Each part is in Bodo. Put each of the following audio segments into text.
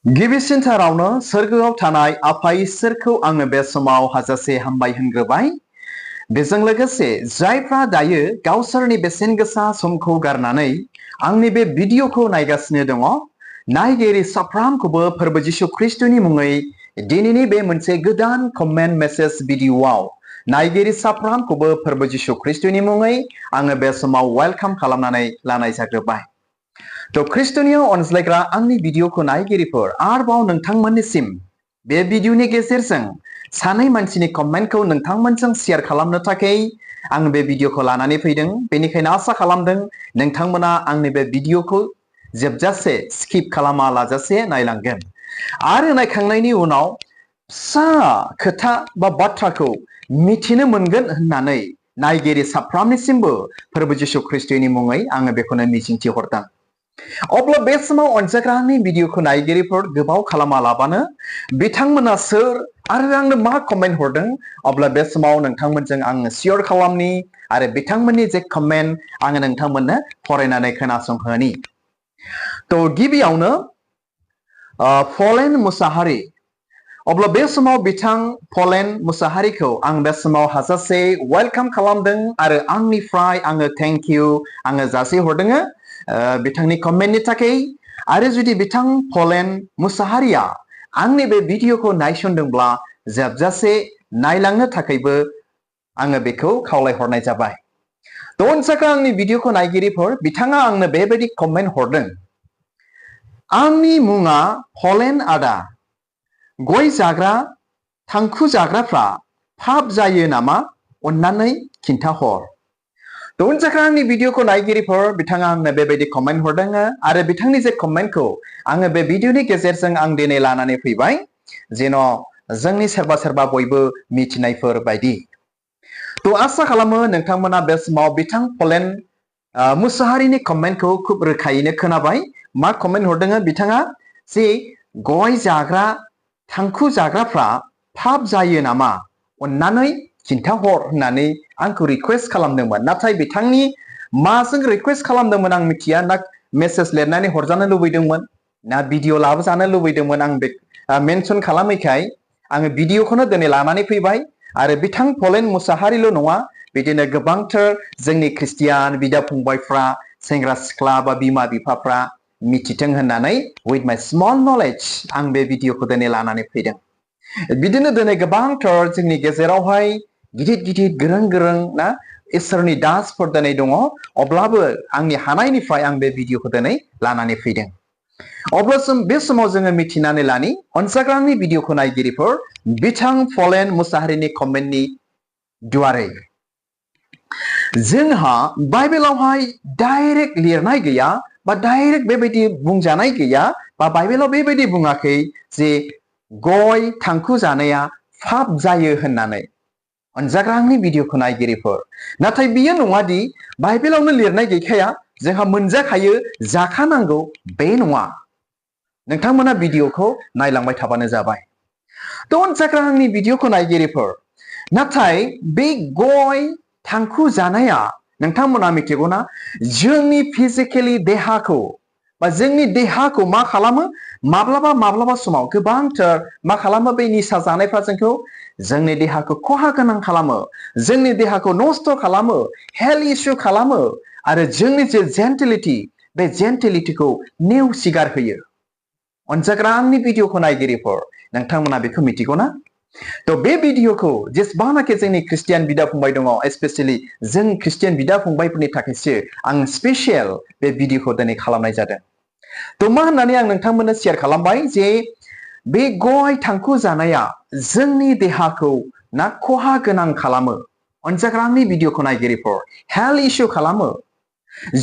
गिबिसिनथारावनो सोरगोआव थानाय आफा इसोरखौ आङो बे समाव हाजासे हामबाय होनग्रोबाय। बेजों लोगोसे जायफ्रा दायो गावसोरनि बेसेन गोसा समखौ गारनानै आंनि बे भिडिअखौ नायगासिनो दङ, नायगिरि साफ्रामखौबो फोरबो जिसु ख्रिस्टनि मुङै दिनैनि बे मोनसे गोदान कमेन्ट मेसेज भिडिअआव नायगिरि साफ्रामखौबो फोरबो जिसु ख्रिस्टनि मुङै आङो बे समाव वेलकाम खालामनानै लानाय जाग्रोबाय। तो ख्रिस्टनियाव अनज्लायग्रा आंनि भिडिअखौ नायगिरिफोर आरोबाव नोंथांमोननिसिम बे भिडिअनि गेजेरजों सानै मानसिनि कमेन्टखौ नोंथांमोनजों शेयार खालामनो थाखाय आं बे भिडिअखौ लानानै फैदों। बेनिखायनो आसा खालामदों नोंथांमोना आंनि बे भिडिअखौ जोबजासे स्किप खालामा लाजासे नायलांगोन आरो नायखांनायनि उनाव फिसा खोथा बा बाथ्राखौ मिथिनो मोनगोन होननानै नायगिरि साफ्रामनिसिमबो फोरबो जिसु ख्रिस्टनि मुङै आङो बेखौनो मिजिंथिहरदों। अब्ला बे समाव अनजाग्रा आंनि भिडिअखौ नायगिरिफोर गोबाव खालामालाबानो बिथांमोना सोर आरो आंनो मा कमेन्ट हरदों, अब्ला बे समाव नोंथांमोनजों आङो शेयार खालामनि आरो बिथांमोननि जे कमेन्ट आङो नोंथांमोननो फरायनानै खोनासंहोनि। तो गिबियावनो फलेन मुसाहारि, अब्ला बे समाव बिथां फलेन मुसाहारिखौ आं बे समाव हाजासे वेलकाम खालामदों आरो आंनिफ्राय आङो थेंक इउ आङो जासिहरदों बिथांनि कमेन्टनि थाखाय। आरो जुदि बिथां फलेन मुसाहारिया आंनि बे भिडिअखौ नायसनदोंब्ला जोबजासे नायलांनो थाखायबो आङो बेखौ खावलायहरनाय जाबाय। तो अनसाखा आंनि भिडिअखौ नायगिरिफोर बिथाङा आंनो बेबायदि कमेन्ट हरदों, आंनि मुङा फलेन आदा, गय जाग्रा थांखु जाग्राफ्रा पाप जायो नामा अन्नानै खिन्थाहर। तो उनजाखा आंनि भिडिअखौ नायगिरिफोर बिथाङा आंनो बेबायदि कमेन्ट हरदों आरो बिथांनि जे कमेन्टखौ आङो बे भिडिअनि गेजेरजों आं दिनै लानानै फैबाय जेन' जोंनि सोरबा सोरबा बयबो मिथिनायफोर बायदि। तो आसा खालामो नोंथांमोना बे समाव बिथां फलेन मुसाहारिनि कमेन्टखौ खुब रोखायैनो खोनाबाय। मा कमेन्ट हरदों बिथाङा, जे गय जाग्रा थांखु जाग्राफ्रा पाप जायो नामा अन्नानै खिन्थाहर होननानै आंखौ रिक्वेस्ट खालामदोंमोन। नाथाय बिथांनि माजों रिक्वेस्ट खालामदोंमोन आं मिथिया, ना मेसेज लिरनानै हरजानो लुबैदोंमोन ना भिडिअ लाबोजानो लुबैदोंमोन, आं बे मेनसन खालामैखाय आङो भिडिअखौनो दिनै लानानै फैबाय। आरो बिथां फलेन मुसाहारिल' नङा, बिदिनो गोबांथार जोंनि ख्रिस्टियान बिदा फंबायफ्रा, सेंग्रा सिख्ला बा बिमा बिफाफ्रा मिथिथों होननानै उइथ माय स्मल नलेज आं बे भिडिअखौ दिनै लानानै फैदों। बिदिनो दिनै गोबांथार जोंनि गेजेरावहाय गिदिर गिदिर गोरों गोरों ना इसोरनि दासफोर दिनै दङ, अब्लाबो आंनि हानायनिफ्राय आं बे भिडिअखौ दिनै लानानै फैदों। अब्ला बे समाव जोङो मिथिनानै लानि अनसाग्रांनि भिडिअखौ नायगिरिफोर बिथां फलेन मुसाहारिनि कमेन्टनि दुवारै। जोंहा बाइबेलावहाय डाइरेक्ट लिरनाय गैया बा डाइरेक्ट बेबायदि बुंजानाय गैया बा बाइबेलाव बेबायदि बुङाखै जे गय थांखु जानाया पाप जायो होननानै। अनजाग्रांनि भिडिअखौ नायगिरिफोर, नाथाय बियो नङादि बाइबेलावनो लिरनाय गैखाया जोंहा मोनजाखायो जाखानांगौ, बे नङा। नोंथांमोना भिडिअखौ नायलांबाय थाबानो जाबाय। तो अनजाग्रांनि भिडिअखौ नायगिरिफोर, नाथाय बे गय थांखु जानाया नोंथांमोना मिथिगौना जोंनि फिजिकेलि देहाखौ बा जोंनि देहाखौ मा खालामो, माब्लाबा माब्लाबा समाव गोबांथार मा खालामो बे निसा जानायफ्रा जोंखौ जोंनि देहाखौ खहा गोनां खालामो, जोंनि देहाखौ नस्थ' खालामो, हेल्थ इस्यु खालामो आरो जोंनि जे जेन्टिलिटि बे जेन्टिलिटिखौ नेवसिगार होयो। अनजाग्रा आंनि भिडिअखौ नायगिरिफोर नोंथांमोना बेखौ मिथिगौना? तो बे भिडिअखौ जेसेबांनाखि जोंनि ख्रिस्टियान बिदा फंबाय दङ, स्पेसियेलि जों ख्रिस्टियान बिदा फंबायफोरनि थाखायसो आं स्पेसियेल बे भिडिअखौ दिनै खालामनाय जादों। तो मा होननानै आं नोंथांमोननो शेयार खालामबाय जे बे गय थांखु जानाया जोंनि देहाखौ ना खहा गोनां खालामो। अनजाग्रा आंनि भिडिअखौ नायगिरिफोर हेल्थ इस्यु खालामो।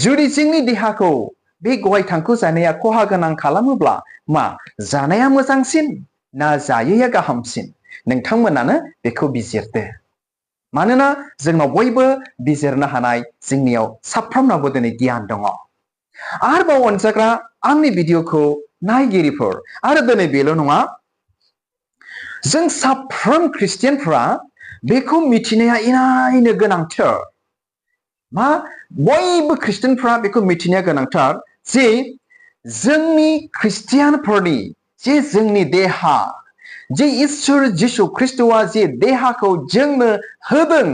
जुदि जोंनि देहाखौ बे गय थांखु जानाया खहा गोनां खालामोब्ला मा जानाया मोजांसिन ना जायैया गाहामसिन? नोंथांमोनानो बेखौ बिजिरदो। मानोना जोंनाव बयबो बिजिरनो हानाय जोंनियाव साफ्रोमनावबो दिनै गियान दङ। आरोबाव अनजाग्रा आंनि भिडिअखौ नायगिरिफोर, आरो दिनै बेल' नङा, जों साफ्रोम ख्रिस्टियानफ्रा बेखौ मिथिनाया इनायनो गोनांथार। मा बयबो ख्रिस्टियानफ्रा बेखौ मिथिनाया गोनांथार जे जोंनि ख्रिस्टियानफोरनि जे जोंनि देहा जे इसोर जिसु ख्रिस्टआ जे देहाखौ जोंनो होदों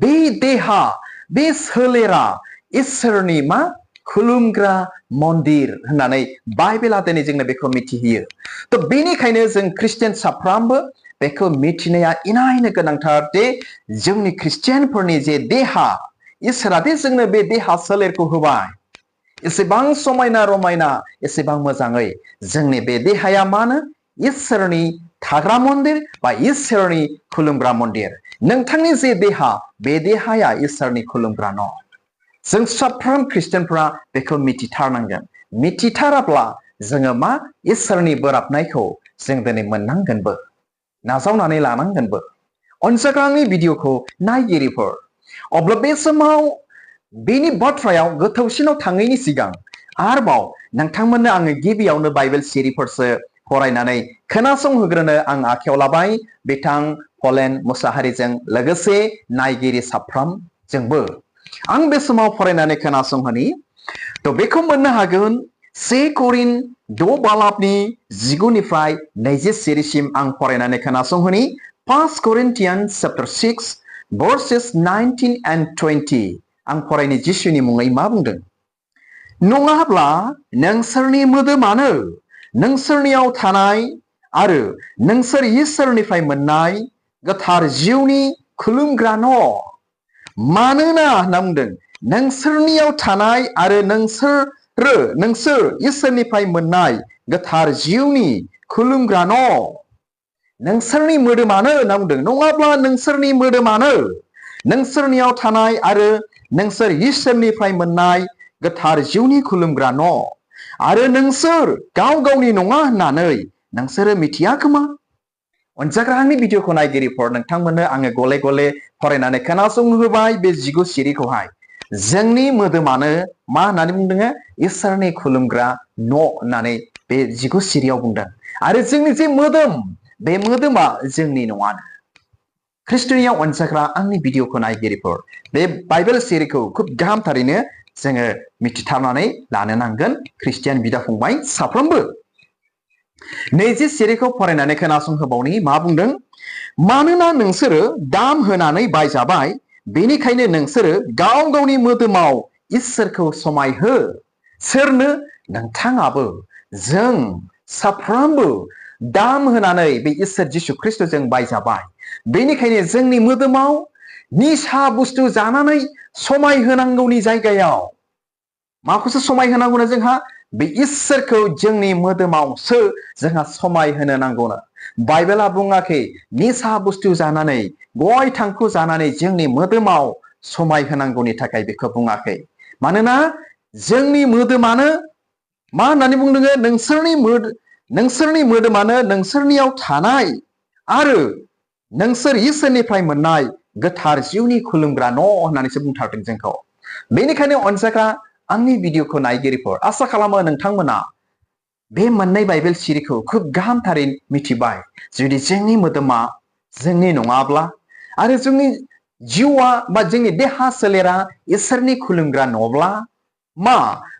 बे देहा बे सोलेरा इसोरनि मा खुलुमग्रा मन्दिर होननानै बाइबेला दिनै जोंनो बेखौ मिथिहोयो। त' बेनिखायनो जों ख्रिस्टियान साफ्रोमबो बेखौ मिथिनाया इनायनो गोनांथार जे जोंनि ख्रिस्टियानफोरनि जे देहा इसोरा दे जोंनो बे देहा सोलेरखौ होबाय एसेबां समायना रमायना एसेबां मोजाङै जोंनि बे देहाया मानो इसोरनि थाग्रा मन्दिर बा इसोरनि खुलुमग्रा मन्दिर। नोंथांनि जे देहा बे देहाया इसोरनि खुलुमग्रा न'। जों साफ्रोम ख्रिस्टियानफोरा बेखौ मिथिथारनांगोन। मिथिथाराब्ला जोङो मा इसोरनि बोराबनायखौ जों दिनै मोननांगोनबो नाजावनानै लानांगोनबो। अनसायग्रा आंनि भिडिअखौ नायगिरिफोर अब्ला बे समाव बेनि बाथ्रायाव गोथौसिनाव थाङैनि सिगां आरोबाव नोंथांमोननो आङो गिबियावनो बाइबेल सिरिफोरसो फरायनानै खोनासंहोग्रोनो आं आखायाव लाबाय बिथां पलेन मुसाहारिजों लोगोसे नायगिरि साफ्रोमजोंबो। आं बे समाव फरायनानै खोनासंहोनि। थ' बेखौ मोननो हागोन 1 करिन 6 बालाबनि 19निफ्राय 20 सिरिसिम आं फरायनानै खोनासंहोनि। 1 Corinthians chapter 6 verses 19 and 20 आं फरायनि जिसुनि मुङै मा बुंदों। नङाब्ला नोंसोरनि मोदोमानो नोंसोरनियाव थानाय आरो नोंसोर इसोरनिफ्राय मोननाय गोथार जिउनि खुलुमग्रा न'। मानोना होनना बुंदों नोंसोरनियाव थानाय आरो नोंसोर इसोरनिफ्राय मोननाय गोथार जिउनि खुलुमग्रा न'। नोंसोरनि मोदोमानो होनना बुंदों नङाब्ला नोंसोरनि मोदोमानो नोंसोरनियाव थानाय आरो नोंसोर इसोरनिफ्राय मोननाय गोथार जिउनि खुलुमग्रा न'। आरो नोंसोर गाव गावनि नङा होननानै नोंसोरो मिथिया खोमा। अनजाग्रा आंनि भिडिअखौ नायगिरिफोर नोंथांमोननो आङो गले गले फरायनानै खोनासंहोबाय बे 19 सिरिखौहाय। जोंनि मोदोमानो मा होननानै बुंदों इसोरनि खुलुमग्रा न' होननानै बे 19 सिरियाव बुंदों। आरो जोंनि जे मोदोम बे मोदोमा जोंनि नङानो। ख्रिस्टनियाव अनजाग्रा आंनि भिडिअखौ नायगिरिफोर बे बाइबेल सिरिखौ खुब गाहामथारैनो जोङो मिथिथारनानै लानो नांगोन ख्रिस्टियान बिदा फंबाय साफ्रोमबो। 20 सिरिखौ फरायनानै खोनासंहोबावनि मा बुंदों। मानोना नोंसोरो दाम होनानै बायजाबाय बेनिखायनो नोंसोरो गाव गावनि मोदोमाव इसोरखौ समायहो। सोरनो नोंथाङाबो जों साफ्रोमबो दाम होनानै बे इसोर जिसु ख्रिस्टजों बायजाबाय बेनिखायनो जोंनि मोदोमाव निसा बुस्थु जानानै समायहोनांगौनि जायगायाव माखौसो समायहोनांगौनो जोंहा बे इसोरखौ जोंनि मोदोमावसो जोंहा समायहोनो नांगौनो। बाइबेला बुङाखै निसा बुस्थु जानानै गय थांखु जानानै जोंनि मोदोमाव समायहोनांगौनि थाखाय बेखौ बुङाखै। मानोना जोंनि मोदोमानो मा होननानै बुंदों नोंसोरनि मोदोमानो नोंसोरनियाव थानाय आरो नोंसोर इसोरनिफ्राय मोननाय गोथार जिउनि खुलुमग्रा न' होननानैसो बुंथारदों जोंखौ। बेनिखायनो अनजाग्रा आंनि भिडिअखौ नायगिरिफोर आसा खालामो नोंथांमोना बे मोननै बाइबेल सिरिखौ खुब गाहामथारै मिथिबाय। जुदि जोंनि मोदोमा जोंनि नङाब्ला आरो जोंनि जिउआ बा जोंनि देहा सोलेरा इसोरनि खुलुमग्रा न'ब्ला मा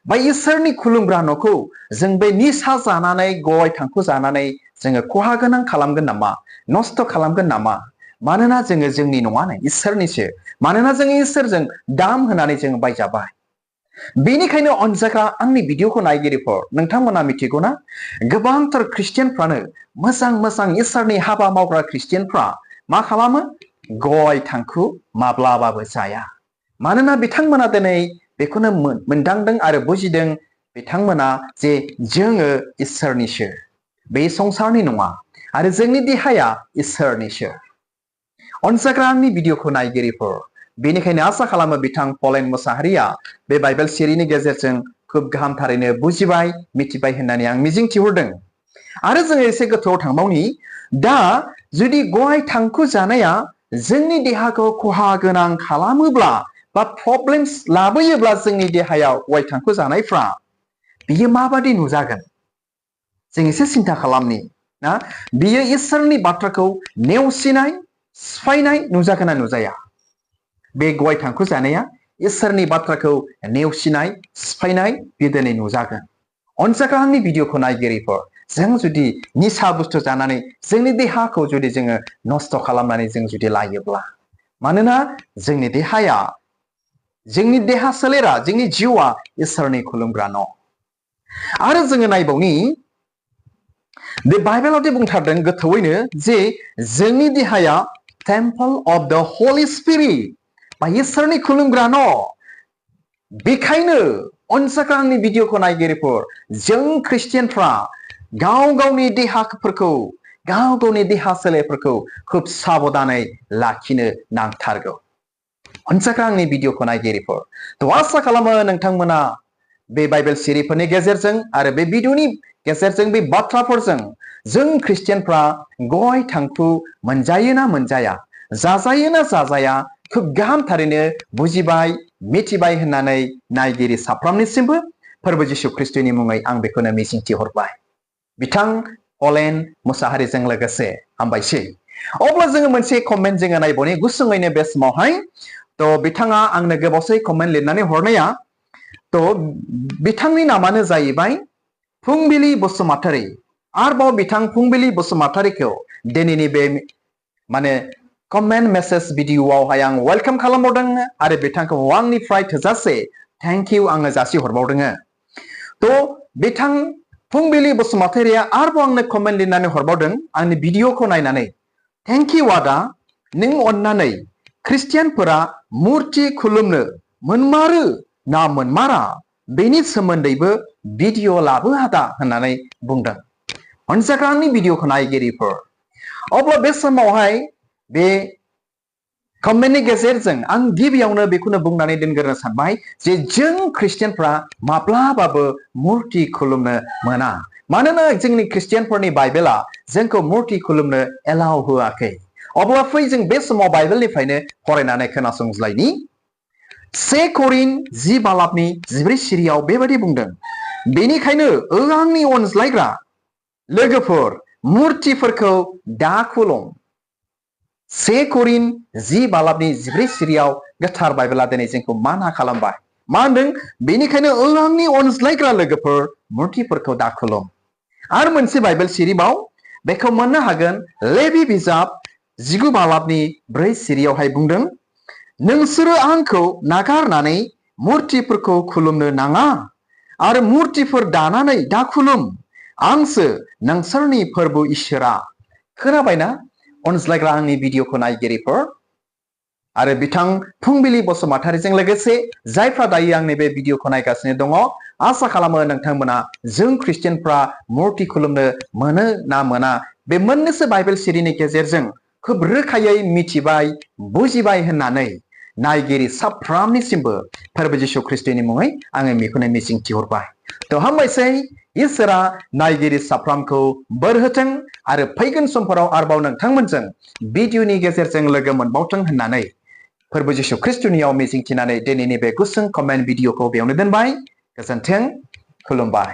बा इसोरनि खुलुमग्रा न'खौ जों बे निसा जानानै गय थांखु जानानै जोङो खहा गोनां खालामगोन नामा नस्थ' खालामगोन नामा। मानोना जोङो जोंनि नङानो इसोरनिसो। मानोना जोङो इसोरजों दाम होनानै जोङो बायजाबाय। बेनिखायनो अनजाग्रा आंनि भिडिअखौ नायगिरिफोर नोंथांमोना मिथिगौना गोबांथार ख्रिस्टियानफ्रानो मोजां इसोरनि हाबा मावग्रा ख्रिस्टियानफ्रा मा खालामो गय थांखु माब्लाबाबो जाया। मानोना बिथांमोना दिनै बेखौनो मोनदांदों आरो बुजिदों बिथांमोना जे जोङो इसोरनिसो बे संसारनि नङा आरो जोंनि देहाया इसोरनिसो। अनजाग्रा आंनि भिडिअखौ नायगिरिफोर बेनिखायनो आसा खालामो बिथां पलेन मुसाहारिया बे बाइबेल सिरिनि गेजेरजों खुब गाहामथारैनो बुजिबाय मिथिबाय होननानै आं मिजिंथिहरदों। आरो जोङो एसे गोथौआव थांबावनि। दा जुदि गय थांखु जानाया जोंनि देहाखौ खहा गोनां खालामोब्ला बा प्रब्लेम्स लाबोयोब्ला जोंनि देहायाव गय थांखु जानायफ्रा बियो माबादि नुजागोन जों एसे सिन्था खालामनि ना। बियो इसोरनि बाथ्राखौ नेवसिनाय सिफायनाय नुजागोन ना नुजाया। बे गय थांखु जानाया इसोरनि बाथ्राखौ नेवसिनाय सिफायनाय बे दिनै नुजागोन। अनजाग्रा आंनि भिडिअखौ नायगिरिफोर जों जुदि निसा बुस्थु जानानै जोंनि देहाखौ जुदि जोङो नस्थ' खालामनानै जों जुदि लायोब्ला मानोना जोंनि देहाया जोंनि देहा सोलेरा जोंनि जिउआ इसोरनि खुलुमग्रा न' आरो जोङो नायबावनि बे बाइबेलाव दि बुंथारदों गोथौवैनो जे जोंनि देहाया टेम्पल अफ द हलि स्पिरिट बा इसोरनि खुलुमग्रा न' बेखायनो अनसाख्रा आंनि भिडिअखौ नायगिरिफोर जों ख्रिस्टियानफ्रा गाव गावनि देहाफोरखौ गाव गावनि देहा सोलेरफोरखौ खोब साबधानै लाखिनो नांथारगौ अनसाख्रा आंनि भिडिअखौ नायगिरिफोर थ' आसा खालामो नोंथांमोना बे बाइबेल सिरिफोरनि गेजेरजों आरो बे भिडिअनि गेजेरजों बे बाथ्राफोरजों जों ख्रिस्टियानफ्रा गय थांखु मोनजायो ना मोनजाया जाजायो ना जाजाया खोब गाहामथारैनो बुजिबाय मिथिबाय होननानै नायगिरि साफ्रोमनिसिमबो फोरबो जिशु ख्रिस्टनि मुङै आं बेखौनो मिजिंथिहरबाय बिथां अलेन मुसाहारिजों लोगोसे हामबायसै अब्ला जोङो मोनसे कमेन्ट जोङो नायबावनि गुसुङैनो बे समावहाय थ' बिथाङा आंनो गोबावसै कमेन्ट लिरनानै हरनाया थ' बिथांनि नामानो जाहैबाय फुंबिलि बसुमतारी आरोबाव बिथां फुंबिलि बसुमतारीखौ दिनैनि बे माने कमेन्ट मेसेज भिडिअआवहाय आं वेलकाम खालामबावदों आरो बिथांखौ आंनिफ्राय थोजासे थेंक इउ आङो जासि हरबावदों थ' बिथां फुंबिलि बसुमतारीया आरोबाव आंनो कमेन्ट लिरनानै हरबावदों आंनि भिडिअखौ नायनानै थेंक इउ आदा नों अननानै ख्रिस्टियानफोरा मुर्ति खुलुमनो मोनमारो ना मोनमारा बेनि सोमोन्दैबो भिडिअ लाबो आदा होननानै बुंदों अनसाख्रा आंनि भिडिअखौ नायगिरिफोर अब्ला बे समावहाय बे कमेन्टनि गेजेरजों आं गिबियावनो बेखौनो बुंनानै दोनग्रोनो सानबाय जे जों ख्रिस्टियानफ्रा माब्लाबाबो मुर्ति खुलुमनो मोना मानोना जोंनि ख्रिस्टियानफोरनि बाइबेला जोंखौ मुर्ति खुलुमनो एलाउ होआखै अब्ला फै जों बे समाव बाइबेलनिफ्रायनो फरायनानै खोनासंज्लायनि 1 करिन्थ 10 बालाबनि 14 सिरियाव बेबायदि बुंदों बेनिखायनो आंनि अनज्लायग्रा लोगोफोर मुर्तिफोरखौ दा खुलुम 1 करिन्थ 10 बालाबनि 14 सिरियाव गोथार बाइबेला दिनै जोंखौ माना खालामबाय मा होनदों बेनिखायनो आंनि अनज्लायग्रा लोगोफोर मुर्तिफोरखौ दा खुलुम आरो मोनसे बाइबेल सिरियाव बेखौ मोननो हागोन लेबि बिजाब 19 बालाबनि 4 सिरियावहाय बुंदों नोंसोरो आंखौ नागारनानै मुर्तिफोरखौ खुलुमनो नाङा आरो मुर्तिफोर दानानै दा खुलुम आंसो नोंसोरनि फोरबो इसोरा खोनाबायना अनज्लायग्रा आंनि भिडिअखौ नायगिरिफोर आरो बिथां फुंबिलि बसुमतारीजों लोगोसे जायफ्रा दायो आंनि बे भिडिअखौ नायगासिनो दङ आसा खालामो नोंथांमोना जों ख्रिस्टियानफ्रा मुर्ति खुलुमनो मोनो ना मोना बे मोननैसो बाइबेल सिरिनि गेजेरजों खोब रोखायै मिथिबाय बुजिबाय होननानै नायगिरि साफ्रोमनिसिमबो फोरबो जिशु ख्रिस्टनि मुङै आङो बेखौनो मिजिंथिहरबाय थ' हामबायसै इसोरा नायगिरि साफ्रोमखौ बोर होथों आरो फैगोन समफोराव आरोबाव नोंथांमोनजों भिडिअनि गेजेरजों लोगो मोनबावथों होननानै फोरबो जिशु ख्रिस्टनियाव मिजिंथिनानै दिनैनि बे गुसुं कमेन्ट भिडिअखौ बेयावनो दोनबाय गोजोन्थों खुलुमबाय